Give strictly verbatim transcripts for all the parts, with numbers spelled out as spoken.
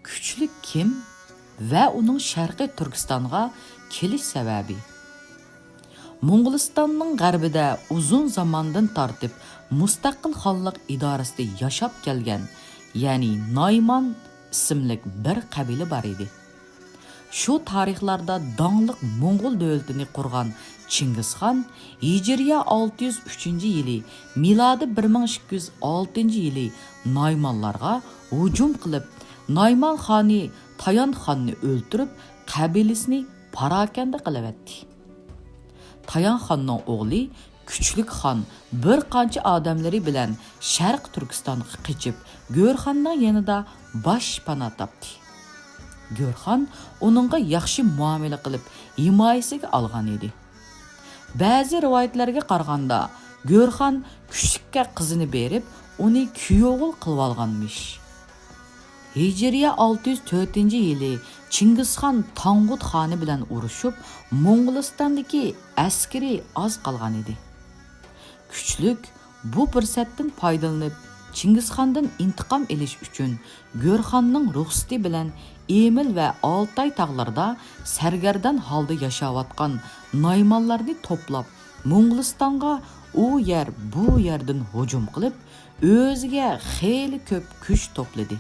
كۈچلۈك كىم ۋە ئۇنىڭ شەرقىي تۈركىستانغا كېلىش سەۋەبى؟ موڭغۇلىستاننىڭ غەربىدە ئۇزۇن زاماندىن تارتىپ مۇستەقىل خانلىق ئىدارىسىدە ياشاپ كەلگەن، يەنى نايمان ئىسىملىك بىر قەبىلە بار ئىدى. شۇ تارىخلاردا داڭلىق موڭغۇل دۆلىتىنى قۇرغان چىڭگىزخان ھىجرىيە ئالتە يۈز ئۈچىنچى يىلى، مىلادىي بىر مىڭ ئىككى يۈز ئالتىنچى يىلى نايمانلارغا ھۇجۇم قىلىپ، نايمان خانى تايان خاننى ئۆلتۈرۈپ، قەبىلىسىنى پاراكەندە قىلىۋەتتى. تايان خاننىڭ ئوغلى كۈچلۈك خان بىر قانچە ئادەملىرى بىلەن شەرقىي تۈركىستانغا قېچىپ، گۆرخاننىڭ يېنىدا باشپانا تاپتى. گۆرخان ئۇنىڭغا ياخشى مۇئامىلە قىلىپ، ھىمايىسىگە ئالغان ئىدى. بەزى رىۋايەتلەرگە قارىغاندا، گۆرخان كۈچلۈككە قىزىنى بېرىپ، ئۇنى كۈيئوغۇل قىلىۋالغانمىش. ھىجرىيە ئالتە يۈز تۆتىنچى يىلى چىڭگىزخان تاڭغۇت خانى بىلەن ئۇرۇشۇپ، موڭغۇلىستاندىكى ئەسكىرى ئاز قالغان ئىدى. كۈچلۈك بۇ پۇرسەتتىن پايدىلىنىپ، چىڭگىزخاندىن ئىنتىقام ئېلىش ئۈچۈن، گۆرخاننىڭ رۇخسىتى بىلەن ئېمىل ۋە ئالتاي تاغلىرىدا سەرگەردان ھالدا ياشاۋاتقان نايمانلارنى توپلاپ، موڭغۇلىستانغا ئۇ يەر، بۇ يەردىن ھۇجۇم قىلىپ، ئۆزىگە خېلى كۆپ كۈچ توپلىدى.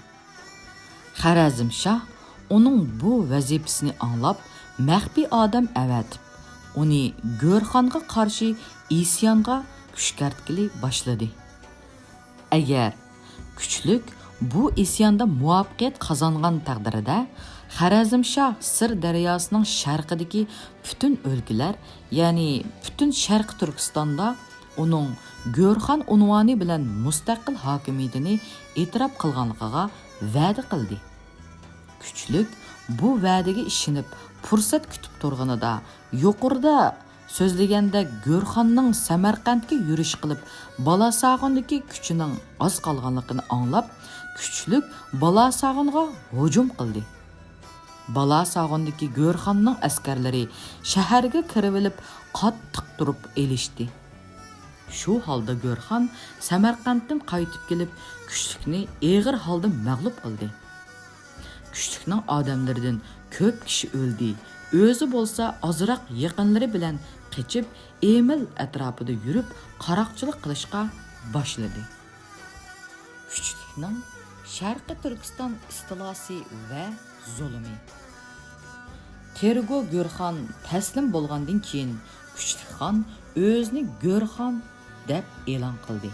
خەرەزمشاھ ئۇنىڭ بۇ ۋەزىپىسىنى ئاڭلاپ، مەخپىي ئادەم ئەۋەتىپ، ئۇنى گۆرخانغا قارشى ئىسيانغا كۈشكەرتكىلى باشلىدى. ئەگەر كۈچلۈك بۇ ئىسياندا مۇۋەپپەقىيەت قازانغان تەقدىردە، خەرەزمشاھ سىر دەرياسىنىڭ شەرقىدىكى پۈتۈن ئۆلكىلەر، يەنى پۈتۈن شەرقىي تۈركىستاندا ئۇنىڭ گۆرخان ئۇنۋانى بىلەن مۇستەقىل ھاكىمىيىتىنى ئېتىراپ قىلغانلىقىغا ۋەدە قىلدى. كۈچلۈك بۇ ۋەدىگە ئىشىنىپ، پۇرسەت كۈتۈپ تۇرغىنىدا، يۇقىرىدا سۆزلىگەندەك، گۆرخاننىڭ سەمەرقەنتكە يۈرۈش قىلىپ، بالاساغۇندىكى كۈچىنىڭ ئاز قالغانلىقىنى ئاڭلاپ، كۈچلۈك بالاساغۇنغا ھۇجۇم قىلدى. بالاساغۇندىكى گۆرخاننىڭ ئەسكەرلىرى شەھەرگە كىرىۋېلىپ، قاتتىق تۇرۇپ ئېلىشتى. شۇ ھالدا گۆرخان سەمەرقەنتتىن قايتىپ كېلىپ، كۈچلۈكنى ئېغىر ھالدا مەغلۇپ قىلدى. كۈچلۈكنىڭ ئادەملىرىدىن كۆپ كىشى ئۆلدى، ئۆزى بولسا ئازراق يېقىنلىرى بىلەن قېچىپ، ئېمىل ئەتراپىدا يۈرۈپ، قاراقچىلىق قىلىشقا باشلىدى. كۈچلۈكنىڭ شەرقىي تۈركىستان ئىستىلاسى ۋە زۇلۇمى. تېرگو گۆرخان تەسلىم بولغاندىن كېيىن، كۈچلۈك خان ئۆزىنى گۆرخان دەپ ئېلان قىلدى.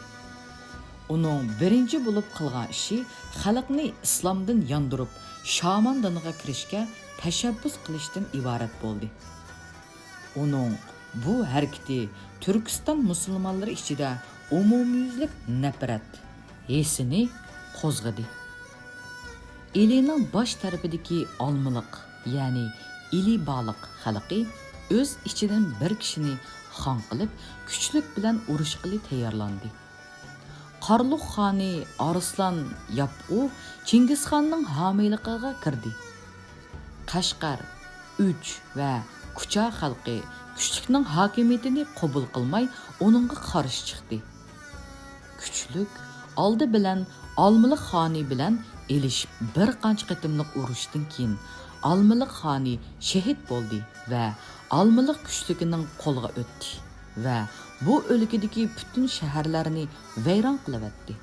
ئۇنىڭ بىرىنچى بولۇپ قىلغان ئىشى خەلقنى ئىسلامدىن ياندۇرۇپ، شامان دىنىغا كىرىشكە تەشەببۇس قىلىشتىن ئىبارەت بولدى. ئۇنىڭ بۇ ھەرىكىتى تۈركىستان مۇسۇلمانلىرى ئىچىدە ئومۇميۈزلۈك نەپرەت ھېسسىنى قوزغىدى. ئىلىنىڭ باش تەرىپىدىكى ئالمىلىق، يەنى ئىلى بالىق خەلقى ئۆز ئىچىدىن بىر كىشىنى خان قىلىپ، كۈچلۈك بىلەن ئۇرۇشقىلى تەييارلاندى. قارلۇق خانى ئارسلان ياپقۇ چىڭگىزخاننىڭ ھامىيلىقىغا كىردى. قەشقەر، ئۈچ ۋە كۇچا خەلقى كۈچلۈكنىڭ ھاكىمىيىتىنى قوبۇل قىلماي، ئۇنىڭغا قارشى چىقتى. كۈچلۈك ئالدى بىلەن ئالمىلىق خانى بىلەن ئېلىشىپ، بىر قانچە قېتىملىق ئۇرۇشتىن كېيىن، ئالمىلىق خانى شېھىت بولدى ۋە ئالمىلىق كۈچلۈكىنىڭ قولىغا ئۆتتى ۋە بۇ ئۆلكىدىكى پۈتۈن شەھەرلەرنى ۋەيران قىلىۋەتتى.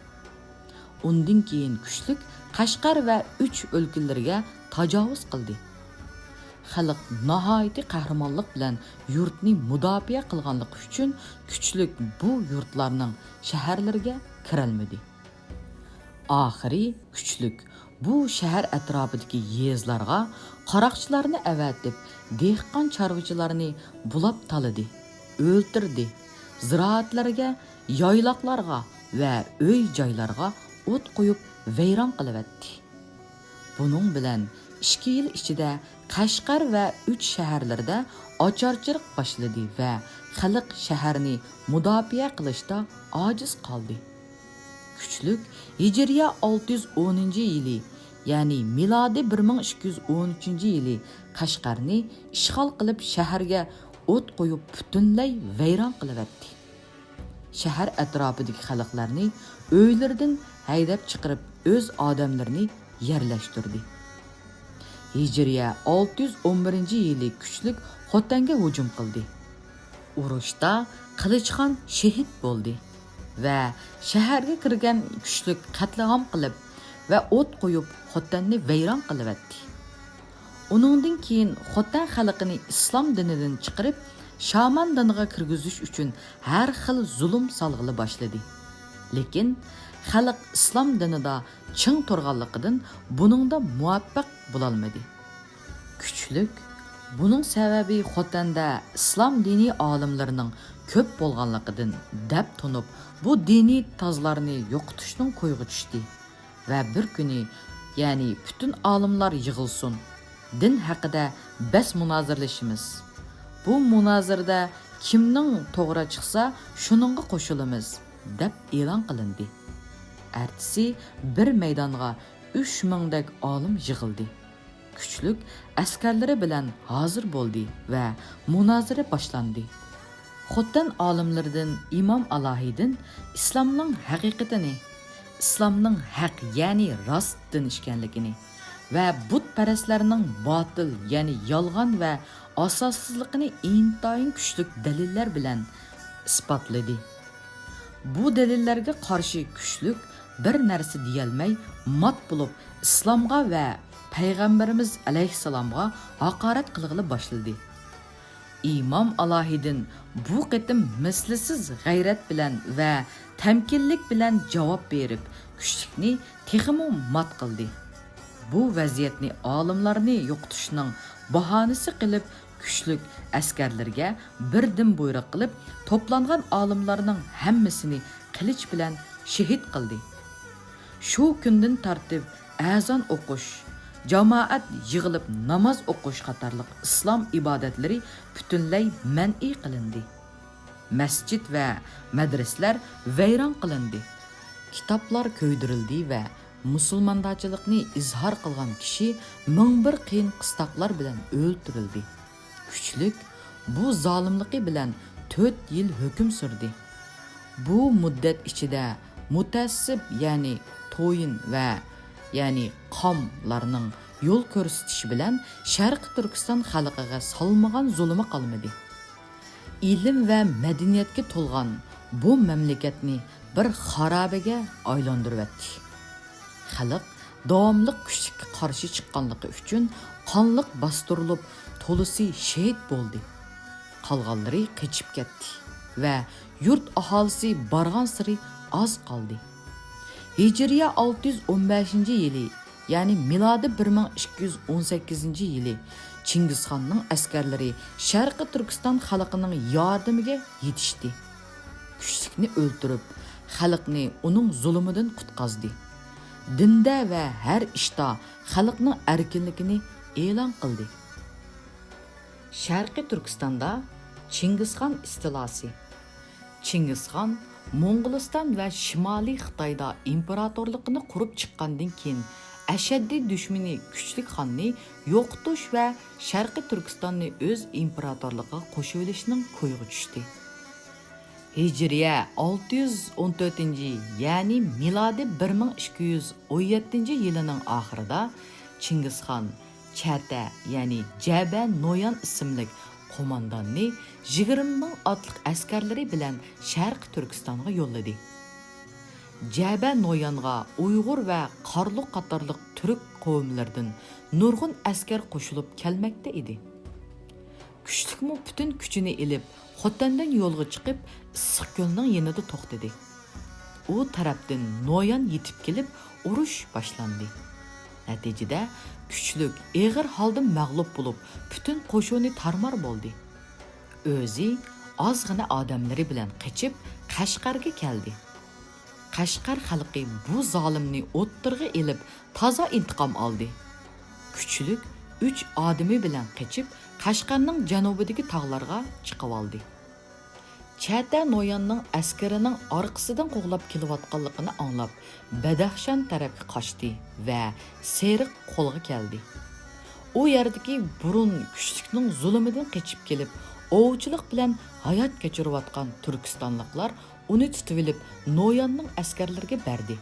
ئۇندىن كېيىن كۈچلۈك قەشقەر ۋە ئۈچ ئۆلكىلىرىگە تاجاۋۇز قىلدى. خەلق ناھايىتى قەھرىمانلىق بىلەن يۇرتنى مۇداپىئە قىلغانلىقى ئۈچۈن، كۈچلۈك بۇ يۇرتلارنىڭ شەھەرلىرىگە كىرەلمىدى. ئاخىرى كۈچلۈك بۇ شەھەر ئەتراپىدىكى يېزىلارغا قاراقچىلارنى ئەۋەتىپ، دېھقان چارۋىچىلارنى بۇلاپ تالىدى، ئۆلتۈردى، زىرائەتلەرگە، يايلاقلارغا ۋە ئۆي جايلارغا ئوت قويۇپ ۋەيران قىلىۋەتتى. بۇنىڭ بىلەن ئىككى يىل ئىچىدە قەشقەر ۋە ئۈچ شەھەرلىرىدە ئاچارچىلىق باشلىدى ۋە خەلق شەھەرنى مۇداپىئە قىلىشتا ئاجىز قالدى. كۈچلۈك ھىجرىيە ئالتە يۈز ئونىنچى يىلى، يەنى مىلادىي بىر مىڭ ئىككى يۈز ئون ئۈچىنچى يىلى قەشقەرنى ئىشغال قىلىپ، شەھەرگە ئوت قويۇپ، پۈتۈنلەي ۋەيران قىلىۋەتتى. شەھەر ئەتراپىدىكى خەلقلەرنى ئۆيلىرىدىن ھەيدەپ چىقىرىپ، ئۆز ئادەملىرىنى يەرلەشتۈردى. ھىجرىيە ئالتە يۈز ئون بىرىنچى يىلى كۈچلۈك خوتەنگە ھۇجۇم قىلدى. ئۇرۇشتا قىلىچخان شېھىت بولدى ۋە شەھەرگە كىرگەن كۈچلۈك قەتلىئام قىلىپ ۋە ئوت قويۇپ، خوتەننى ۋەيران قىلىۋەتتى. ئۇنىڭدىن كېيىن خوتەن خەلقىنى ئىسلام دىنىدىن چىقىرىپ، شامان دىنىغا كىرگۈزۈش ئۈچۈن ھەر خىل زۇلۇم سالغىلى باشلىدى. لېكىن خەلق ئىسلام دىنىدا چىڭ تۇرغانلىقىدىن بۇنىڭدا مۇۋەپپەق بولالمىدى. كۈچلۈك بۇنىڭ سەۋەبى خوتەندە ئىسلام دىنىي ئالىملىرىنىڭ كۆپ بولغانلىقىدىن دەپ تونۇپ، بۇ دىنىي تازلارنى يوقىتىشنىڭ كويىغا چۈشتى ۋە بىر كۈنى، يەنى پۈتۈن ئالىملار يىغىلسۇن، دىن ھەققىدە بەس مۇنازىرىلىشىمىز. بۇ مۇنازىرىدە كىمنىڭ توغرا چىقسا، شۇنىڭغا قوشۇلىمىز، دەپ ئېلان قىلىندى. ئەتىسى بىر مەيدانغا ئۈچ مىڭدەك ئالىم يىغىلدى. كۈچلۈك ئەسكەرلىرى بىلەن ھازىر بولدى ۋە مۇنازىرە باشلاندى. خوتەن ئالىملىرىدىن ئىمام ئالاھىدىن ئىسلامنىڭ ھەقىقىتىنى، ئىسلامنىڭ ھەق، يەنى راست دىن ئىكەنلىكىنى ۋە بۇتپەرەسلەرنىڭ باتىل، يەنى يالغان ۋە ئاساسسىزلىقىنى ئىنتايىن كۈچلۈك دەلىللەر بىلەن ئىسپاتلىدى. بۇ دەلىللەرگە قارشى كۈچلۈك بىر نەرسە دېيەلمەي، مات بولۇپ، ئىسلامغا ۋە پەيغەمبىرىمىز ئەلەيھىسسالامغا ھاقارەت قىلغىلى باشلىدى. ئىمام ئالاھىدىن بۇ قېتىم مىسلىسىز غەيرەت بىلەن ۋە تەمكىنلىك بىلەن جاۋاب بېرىپ، كۈچلۈكنى تېخىمۇ مات قىلدى. بۇ ۋەزىيەتنى ئالىملارنى يوقىتىشنىڭ باھانىسى قىلىپ، كۈچلۈك ئەسكەرلىرىگە بىردىن بۇيرۇق قىلىپ، توپلانغان ئالىملارنىڭ ھەممىسىنى قىلىچ بىلەن شېھىت قىلدى. شۇ كۈندىن تارتىپ ئەزان ئوقۇش، جامائەت يىغىلىپ ناماز ئوقۇش قاتارلىق ئىسلام ئىبادەتلىرى پۈتۈنلەي مەنئى قىلىندى. مەسچىت ۋە مەدرىسىلەر ۋەيران قىلىندى. كىتابلار كۆيدۈرۈلدى ۋە مۇسۇلماندارچىلىقنى ئىزھار قىلغان كىشى مىڭ بىر قىيىن قىستاقلار بىلەن ئۆلتۈرۈلدى. كۈچلۈك بۇ زالىملىقى بىلەن تۆت يىل ھۆكۈم سۈردى. بۇ مۇددەت ئىچىدە مۇتەئەسسىپ، يەنى تويىن ۋە، يەنى قاملارنىڭ يول كۆرسىتىشى بىلەن شەرقىي تۈركىستان خەلقىگە سالمىغان زۇلۇمى قالمىدى. ئىلىم ۋە مەدەنىيەتكە تولغان بۇ مەملىكەتنى بىر خارابىگە ئايلاندۇرۇۋەتتى. خەلق داۋاملىق كۈچلۈككە قارشى چىققانلىقى ئۈچۈن قانلىق باستۇرۇلۇپ، تولىسى شېھىت بولدى. قالغانلىرى قېچىپ كەتتى ۋە يۇرت ئاھالىسى بارغانسېرى ئاز قالدى. ھىجرىيە ئالتە يۈز ئون بەشىنچى يىلى، يەنى مىلادىي بىر مىڭ ئىككى يۈز ئون سەككىزىنچى يىلى چىڭگىزخاننىڭ ئەسكەرلىرى شەرقىي تۈركىستان خەلقىنىڭ ياردىمىگە يېتىشتى. كۈچلۈكنى ئۆلتۈرۈپ، خەلقنى ئۇنىڭ زۇلۇمىدىن قۇتقازدى. دىندە ۋە ھەر ئىشتا خەلقنىڭ ئەركىنلىكىنى ئېلان قىلدى. شەرقىي تۈركىستاندا چىڭگىزخان ئىستىلاسى. چىڭگىزخان موڭغۇلىستان ۋە شىمالىي خىتايدا ئىمپېراتورلۇقىنى قۇرۇپ چىققاندىن كېيىن، ئەشەددىي دۈشمىنى كۈچلۈك خاننى يوقىتىش ۋە شەرقىي تۈركىستاننى ئۆز ئىمپېراتورلۇقىغا قوشۇۋېلىشنىڭ كويىغا چۈشتى. ھىجرىيە ئالتە يۈز ئون تۆتىنچى، يەنى مىلادىي بىر مىڭ ئىككى يۈز ئون يەتتىنچى يىلىنىڭ ئاخىرىدا چىڭگىزخان چەتە، يەنى جەبە نويان ئىسىملىك قومانداننى يىگىرمە مىڭ ئاتلىق ئەسكەرلىرى بىلەن شەرقىي تۈركىستانغا يوللىدى. جەبە نويانغا ئۇيغۇر ۋە قارلۇق قاتارلىق تۈرك قوۋملىرىدىن نۇرغۇن ئەسكەر قوشۇلۇپ كەلمەكتە ئىدى. كۈچلۈكمۇ پۈتۈن كۈچىنى ئېلىپ، خوتەندىن يولغا چىقىپ، ئىسسىقكۆلنىڭ يېنىدا توختىدى. ئۇ تەرەپتىن نويان يېتىپ كېلىپ، ئۇرۇش باشلاندى. نەتىجىدە، كۈچلۈك ئېغىر ھالدا مەغلۇپ بولۇپ، پۈتۈن قوشۇنى تارمار بولدى. ئۆزى ئازغىنە ئادەملىرى بىلەن قېچىپ، قەشقەرگە كەلدى. قەشقەر خەلقى بۇ زالىمنى ئوتتۇرىغا ئېلىپ، تازا ئىنتىقام ئالدى. كۈچلۈك ئۈچ ئادىمى بىلەن قېچىپ، قەشقەرنىڭ جەنۇبىدىكى تاغلارغا چىقىۋالدى. چەتە نوياننىڭ ئەسكىرىنىڭ ئارقىسىدىن قوغلاپ كېلىۋاتقانلىقىنى ئاڭلاپ، بەدەخشان تەرەپكە قاچتى ۋە سېرىق قولغا كەلدى. ئۇ يەردىكى بۇرۇن كۈچلۈكنىڭ زۇلۇمىدىن قېچىپ كېلىپ، ئوۋچىلىق بىلەن ھايات كەچۈرۈۋاتقان تۈركىستانلىقلار ئۇنى تۇتۇۋېلىپ، نوياننىڭ ئەسكەرلىرىگە بەردى.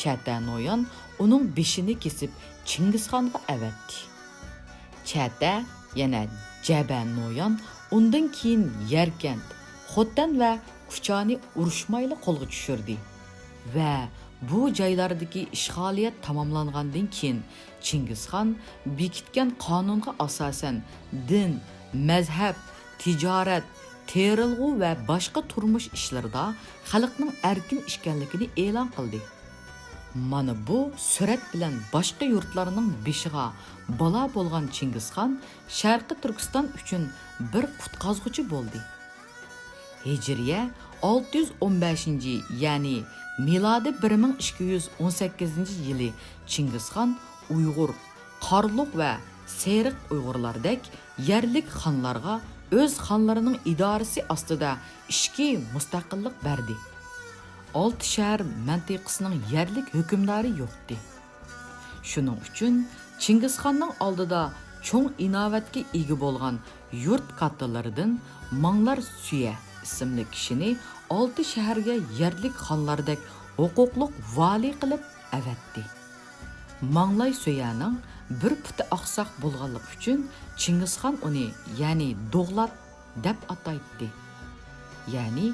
چەتە نويان ئۇنىڭ بېشىنى كېسىپ، چىڭگىزخانغا ئەۋەتتى. چەتە، يەنە جەبە نويان ئۇندىن كېيىن يەركەنت، خوتەن ۋە كۇچانى ئۇرۇشمايلا قولغا چۈشۈردى ۋە بۇ جايلاردىكى ئىشغالىيەت تاماملانغاندىن كېيىن، چىڭگىزخان بېكىتكەن قانۇنغا ئاساسەن، دىن، مەزھەپ، تىجارەت، تېرىلغۇ ۋە باشقا تۇرمۇش ئىشلىرىدا خەلقنىڭ ئەركىن ئىكەنلىكىنى ئېلان قىلدى. مانا بۇ سۈرەت بىلەن باشقا يۇرتلارنىڭ بېشىغا بالا بولغان چىڭگىزخان شەرقىي تۈركىستان ئۈچۈن بىر قۇتقازغۇچى بولدى. ھىجرىيە ئالتە يۈز ئون بەشىنچى، يەنى مىلادىي بىر مىڭ ئىككى يۈز ئون سەككىزىنچى يىلى چىڭگىزخان ئۇيغۇر، قارلۇق ۋە سېرىق ئۇيغۇرلاردەك يەرلىك خانلارغا ئۆز خانلىرىنىڭ ئىدارىسى ئاستىدا ئىچكى مۇستەقىللىق بەردى. ئالتە شەھەر مەنتىقىسىنىڭ يەرلىك ھۆكۈمدارى يوقتى. شۇنىڭ ئۈچۈن چىڭگىزخاننىڭ ئالدىدا چوڭ ئىناۋەتكە ئىگە بولغان يۇرت كاتتىلىرىدىن ماڭلاي سۆيە ئىسىملىك كىشىنى ئالتە شەھەرگە يەرلىك خانلاردەك ھوقۇقلۇق ۋالىي قىلىپ ئەۋەتتى. ماڭلاي سۆيەنىڭ بىر پۇتى ئاقساق بولغانلىقى ئۈچۈن چىڭگىزخان ئۇنى، يەنى دوغلات دەپ ئاتايتتى. يەنى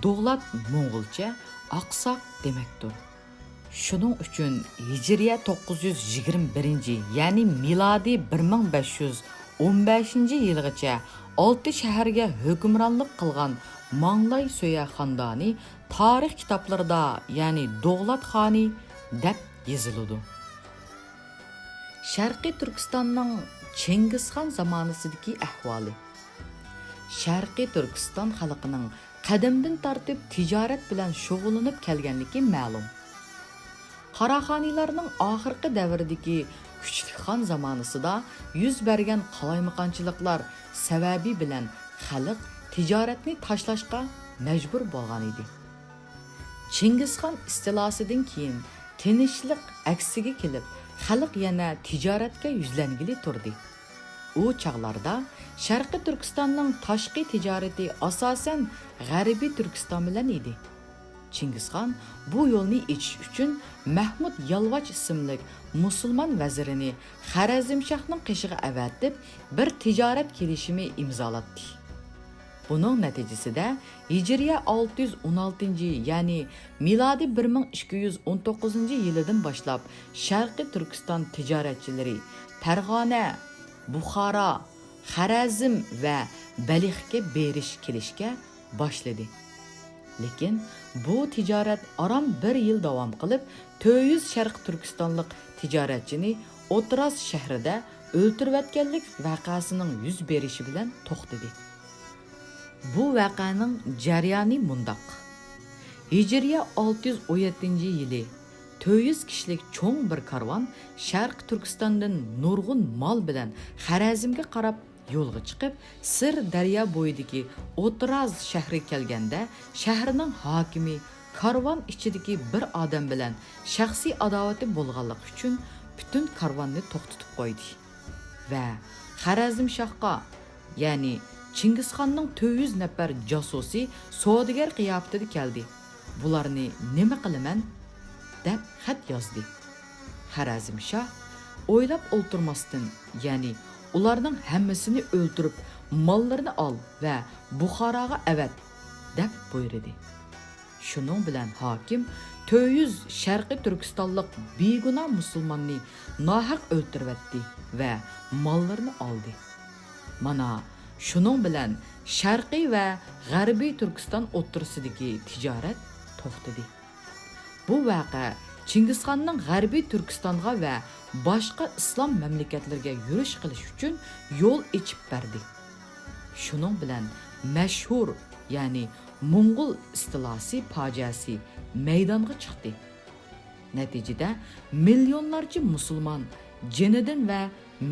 دوغلات موڭغۇلچە ئاقساق دېمەكتۇر. شۇنىڭ ئۈچۈن ھىجرىيە توققۇز يۈز يىگىرمە بىرىنچى، يەنى مىلادىي بىر مىڭ بەش يۈز ئون بەشىنچى يىلغىچە ئالتە شەھەرگە ھۆكۈمرانلىق قىلغان ماڭلاي سۆيە خاندانى تارىخ كىتابلىرىدا، يەنى دوغلات خانى دەپ يېزىلىدۇ. شەرقىي تۈركىستاننىڭ چىڭگىزخان زامانىسىدىكى ئەھۋالى. شەرقىي تۈركىستان خەلقىنىڭ قەدىمدىن تارتىپ تىجارەت بىلەن شۇغۇللىنىپ كەلگەنلىكى مەلۇم. قاراخانىيلارنىڭ ئاخىرقى دەۋردىكى كۈچلۈك خان زامانىسىدا يۈز بەرگەن قالايمىقانچىلىقلار سەۋەبى بىلەن خەلق تىجارەتنى تاشلاشقا مەجبۇر بولغان ئىدى. چىڭگىزخان ئىستىلاسىدىن كېيىن تىنچلىق ئەكسىگە كېلىپ، خەلق يەنە تىجارەتكە يۈزلەنگىلى تۇردى. ئۇ چاغلاردا شەرقىي تۈركىستاننىڭ تاشقى تىجارىتى ئاساسەن غەربىي تۈركىستان بىلەن ئىدى. چىڭگىزخان بۇ يولنى ئېچىش ئۈچۈن مەھمۇد يالۋاچ ئىسىملىك مۇسۇلمان ۋەزىرىنى خەرەزمشاھنىڭ قېشىغا ئەۋەتىپ، بىر تىجارەت كېلىشىمى ئىمزالاتتى. بۇنىڭ نەتىجىسىدە، ھىجرىيە ئالتە يۈز ئون ئالتىنچى، يەنى مىلادىي بىر مىڭ ئىككى يۈز ئون توققۇزىنچى يىلىدىن باشلاپ، شەرقىي تۈركىستان تىجارەتچىلىرى پەرغانە، بۇخارا، خەرەزم ۋە بەلخكە بېرىش كېلىشكە باشلىدى. لېكىن بۇ تىجارەت ئاران بىر يىل داۋام قىلىپ، تۆت يۈز شەرقىي تۈركىستانلىق تىجارەتچىنى ئوتراز شەھىرىدە ئۆلتۈرۈۋەتكەنلىك ۋەقەسىنىڭ يۈز بېرىشى بىلەن توختىدى. بۇ ۋەقەنىڭ جەريانى مۇنداق. ھىجرىيە ئالتە يۈز ئون يەتتىنچى يىلى تۆت يۈز كىشىلىك چوڭ بىر كارۋان شەرقىي تۈركىستاندىن نۇرغۇن مال بىلەن خەرەزمگە قاراپ يولغا چىقىپ، سىر دەريا بويىدىكى ئوتراز شەھىرىگە كەلگەندە، شەھەرنىڭ ھاكىمى كارۋان ئىچىدىكى بىر ئادەم بىلەن شەخسىي ئاداۋىتى بولغانلىقى ئۈچۈن پۈتۈن كارۋاننى توختىتىپ قويدى ۋە خەرەزمشاھقا، يەنى چىڭگىزخاننىڭ تۆت يۈز نەپەر جاسۇسى سودىگەر قىياپىتىدە كەلدى، بۇلارنى نېمە قىلىمەن؟ دەپ خەت يازدى. خەرەزمشاھ ئويلاپ ئولتۇرماستىن، يەنى ئۇلارنىڭ ھەممىسىنى ئۆلتۈرۈپ، ماللىرىنى ئال ۋە بۇخاراغا ئەۋەت، دەپ بۇيرۇدى. شۇنىڭ بىلەن ھاكىم تۆت يۈز شەرقىي تۈركىستانلىق بىگۇناھ مۇسۇلماننى ناھەق ئۆلتۈرۈۋەتتى ۋە ماللىرىنى ئالدى. مانا، شۇنىڭ بىلەن شەرقىي ۋە غەربىي تۈركىستان ئوتتۇرىسىدىكى تىجارەت توختىدى. بۇ ۋەقە چىڭگىزخاننىڭ غەربىي تۈركىستانغا ۋە باشقا ئىسلام مەملىكەتلىرىگە يۈرۈش قىلىش ئۈچۈن يول ئېچىپ بەردى. شۇنىڭ بىلەن مەشھۇر، يەنى موڭغۇل ئىستىلاسى پاجىئەسى مەيدانغا چىقتى. نەتىجىدە، مىليونلارچە مۇسۇلمان جېنىدىن ۋە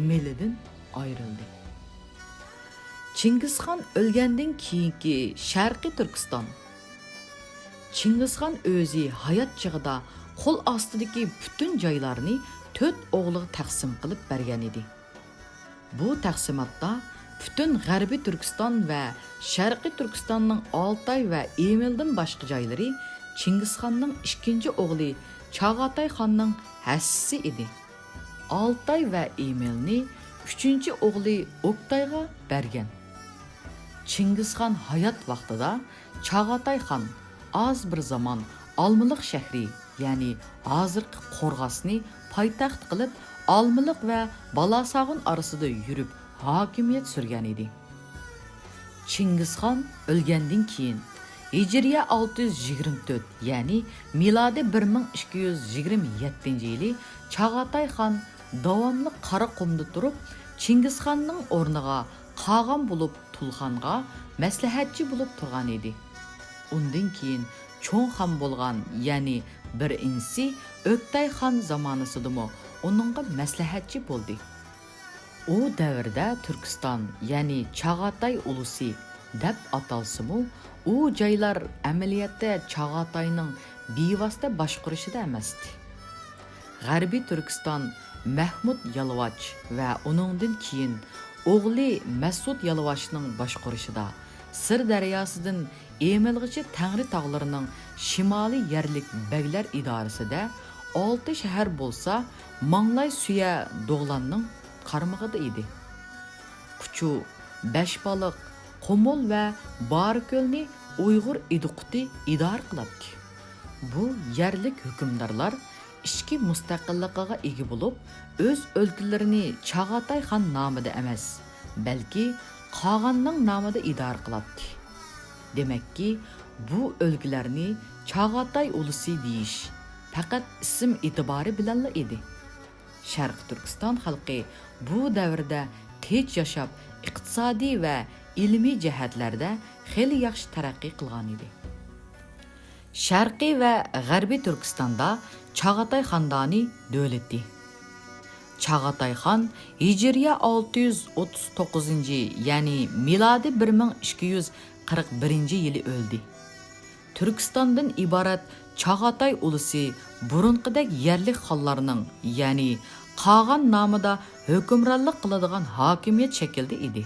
مېلىدىن ئايرىلدى. چىڭگىزخان ئۆلگەندىن كېيىنكى شەرقىي تۈركىستان. چىڭگىزخان ئۆزى ھايات چېغىدا قول ئاستىدىكى پۈتۈن جايلارنى تۆت ئوغلىغا تەقسىم قىلىپ بەرگەن ئىدى. بۇ تەقسىماتتا پۈتۈن غەربىي تۈركىستان ۋە شەرقىي تۈركىستاننىڭ ئالتاي ۋە ئېمىلدىن باشقا جايلىرى چىڭگىزخاننىڭ ئىككىنچى ئوغلى چاغاتاي خاننىڭ ھەسسىسى ئىدى. ئالتاي ۋە ئېمىلنى ئۈچىنچى ئوغلى ئوكتايغا بەرگەن. چىڭگىزخان ھايات ۋاقتىدا چاغاتاي خان ئاز بىر زامان ئالمىلىق شەھىرى، يەنى ھازىرقى قورغاسنى پايتەخت قىلىپ، ئالمىلىق ۋە بالاساغۇن ئارىسىدا يۈرۈپ ھاكىمىيەت سۈرگەن ئىدى. چىڭگىزخان ئۆلگەندىن كېيىن، ھىجرىيە ئالتە يۈز يىگىرمە تۆت، يەنى مىلادىي بىر مىڭ ئىككى يۈز يىگىرمە يەتتىنچى يىلى چاغاتاي خان داۋاملىق قاراقۇمدا تۇرۇپ، چىڭگىزخاننىڭ ئورنىغا قاغان بولۇپ تۇلخانغا مەسلىھەتچى بولۇپ تۇرغان ئىدى. ئۇندىن كېيىن چوڭ خان بولغان، يەنى بىر ئىنىسى ئۆكتەي خان زامانىسىدىمۇ ئۇنىڭغا مەسلىھەتچى بولدى. ئۇ دەۋردە تۈركىستان، يەنى چاغاتاي ئۇلۇسى دەپ ئاتالسىمۇ، ئۇ جايلار ئەمەلىيەتتە چاغاتاينىڭ بىۋاسىتە باشقۇرۇشىدا ئەمەستى. غەربىي تۈركىستان مەھمۇد يالۋاچ ۋە ئۇنىڭدىن كېيىن ئوغلى مەسۇد يالۋاچنىڭ باشقۇرۇشىدا سىر دەرياسىدىن ئېمىلغىچە تەڭرى تاغلىرىنىڭ شىمالىي يەرلىك بەگلەر ئىدارىسىدە، ئالتە شەھەر بولسا ماڭلاي سۈيە دوغلاننىڭ قارمىقىدا ئىدى. قۇچۇ، بەشبالىق، قۇمۇل ۋە بارىكۆلنى ئۇيغۇر ئىدىقۇتى ئىدارە قىلاتتى. بۇ يەرلىك ھۆكۈمدارلار ئىچكى مۇستەقىللىقىغا ئىگە بولۇپ، ئۆز ئۆلكىلىرىنى چاغاتاي خان نامىدا ئەمەس، بەلكى قاغاننىڭ نامىدا ئىدارە قىلاتتى. دېمەككى، بۇ ئۆلكىلەرنى چاغاتاي ئۇلۇسى دېيىش پەقەت ئىسىم ئېتىبارى بىلەنلا ئىدى. شەرقىي تۈركىستان خەلقى بۇ دەۋردە تىنچ ياشاپ، ئىقتىسادىي ۋە ئىلمىي جەھەتلەردە خېلى ياخشى تەرەققىي قىلغانىدى. شەرقىي ۋە غەربىي تۈركىستاندا چاغاتاي خاندانى دۆلىتى. چاغاتاي خان ھىجرىيە ئالتە يۈز ئوتتۇز توققۇزىنچى، يەنى مىلادىي بىر مىڭ ئىككى يۈز قىرىق بىرىنچى يىلى ئۆلدى. تۈركىستاندىن ئىبارەت چاغاتاي ئۇلۇسى بۇرۇنقىدەك يەرلىك خانلارنىڭ، يەنى قاغان نامىدا ھۆكۈمرانلىق قىلىدىغان ھاكىمىيەت شەكلىدە ئىدى.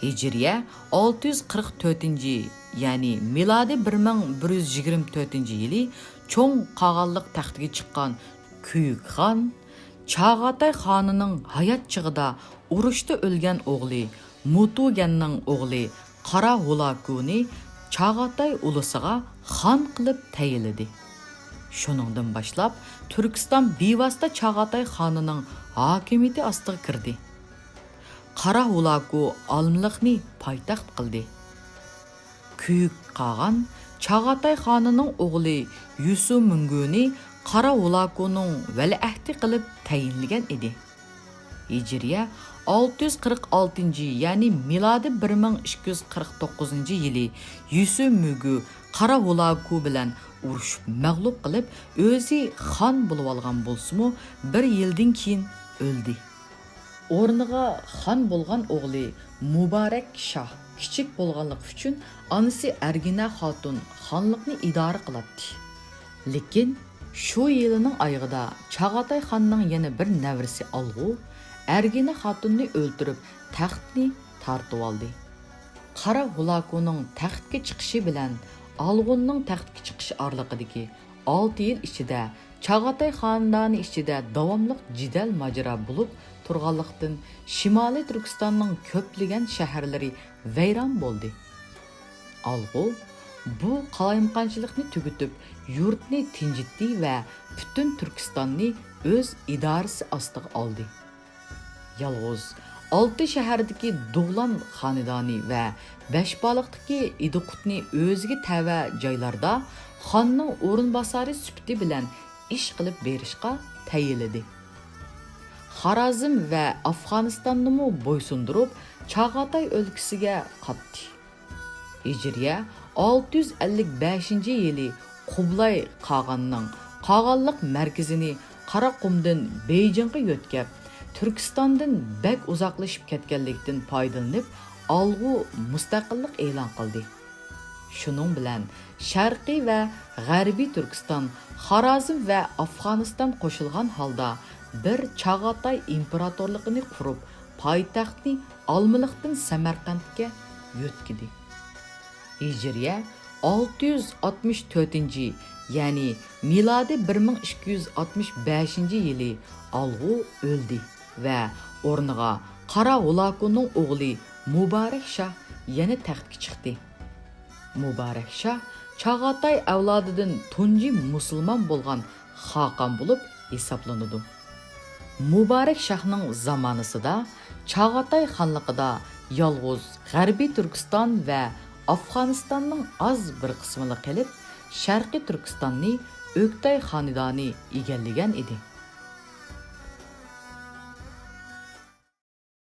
ھىجرىيە ئالتە يۈز قىرىق تۆتىنچى، يەنى مىلادىي بىر مىڭ بىر يۈز يىگىرمە تۆتىنچى يىلى چوڭ قاغانلىق تەختكە چىققان كۈيۈك خان چاغاتاي خانىنىڭ ھايات چېغىدا ئۇرۇشتا ئۆلگەن ئوغلى مۇتۇگەننىڭ ئوغلى قارا ھۇلاكۇنى چاغاتاي ئۇلۇسىغا خان قىلىپ تەيىنلىدى. شۇنىڭدىن باشلاپ تۈركىستان بىۋاسىتە چاغاتاي خانىنىڭ ھاكىمىيىتى ئاستىغا كىردى. قارا ھۇلاكۇ ئالمىلىقنى پايتەخت قىلدى. كۈيۈك قاغان چاغاتاي خانىنىڭ ئوغلى يۈسۈمۈڭگۈنى قارا ھۇلاكۇنىڭ ۋەلىئەھدى قىلىپ تەيىنلىگەن ئىدى. ھىجرىيە ئالتە يۈز قىرىق ئالتىنچى، يەنى مىلادىي بىر مىڭ ئىككى يۈز قىرىق توققۇزىنچى يىلى يۈسۈمۈگۈ قارا ھۇلاكۇ بىلەن ئۇرۇشۇپ مەغلۇپ قىلىپ، ئۆزى خان بولۇۋالغان بولسىمۇ، بىر يىلدىن كېيىن ئۆلدى. ئورنىغا خان بولغان ئوغلى مۇبارەك شاھ كىچىك بولغانلىقى ئۈچۈن ئانىسى ئەرگىنە خاتۇن خانلىقنى ئىدارە قىلاتتى. لېكىن شۇ يىلىنىڭ ئايىغىدا چاغاتاي خاننىڭ يەنە بىر نەۋرىسى ئالغۇ ئەرگىنە خاتۇننى ئۆلتۈرۈپ، تەختنى تارتىۋالدى. قارا ھۇلاكۇنىڭ تەختكە چىقىشى بىلەن ئالغۇننىڭ تەختكە چىقىشى ئارىلىقىدىكى ئالتە يىل ئىچىدە چاغاتاي خانىدانى ئىچىدە داۋاملىق جېدەل-ماجىرا بولۇپ تۇرغانلىقتىن، شىمالىي تۈركىستاننىڭ كۆپلىگەن شەھەرلىرى ۋەيران بولدى. ئالغۇ بۇ قالايمىقانچىلىقنى تۈگىتىپ، يۇرتنى تىنجىتتى ۋە پۈتۈن تۈركىستاننى ئۆز ئىدارىسى ئاستىغا ئالدى. يالغۇز ئالتە شەھەردىكى دۇغلان خانىدانى ۋە بەشبالىقتىكى ئىدىقۇتنى ئۆزىگە تەۋە جايلاردا خاننىڭ ئورۇنباسارى سۈپىتى بىلەن ئىش قىلىپ بېرىشقا تەيىنلىدى. خارازم ۋە ئافغانىستاننىمۇ بويسۇندۇرۇپ، چاغاتاي ئۆلكىسىگە قاپتى. ھىجرىيە ئالتە يۈز ئەللىك بەشىنچى يىلى قۇبلاي قاغاننىڭ قاغانلىق مەركىزىنى قاراقۇمدىن بېيجىڭغا يۆتكەپ، تۈركىستاندىن بەك ئۇزاقلىشىپ كەتكەنلىكتىن پايدىلىنىپ، ئالغۇ مۇستەقىللىق ئېلان قىلدى. شۇنىڭ بىلەن شەرقىي ۋە غەربىي تۈركىستان، خارازم ۋە ئافغانىستان قوشۇلغان ھالدا بىر چاغاتاي ئىمپېراتورلۇقىنى قۇرۇپ، پايتەختنى ئالمىلىقتىن سەمەرقەنتكە يۆتكىدى. ھىجرىيە ئالتە يۈز ئاتمىش تۆتىنچى، يەنى مىلادىي بىر مىڭ ئىككى يۈز ئاتمىش بەشىنچى يىلى ئالغۇ ئۆلدى ۋە ئورنىغا قارا ھۇلاكۇنىڭ ئوغلى مۇبارەك شاھ يەنە تەختكە چىقتى. مۇبارەك شاھ چاغاتاي ئەۋلادىدىن تۇنجى مۇسۇلمان بولغان خاقان بولۇپ ھېسابلىنىدۇ. مۇبارەك شاھنىڭ زامانىسىدا چاغاتاي خانلىقىدا يالغۇز غەربىي تۈركىستان ۋە ئافغانىستاننىڭ ئاز بىر قىسمىلا قېلىپ، شەرقىي تۈركىستاننى ئۆكتەي خانىدانى ئىگىلىگەن ئىدى.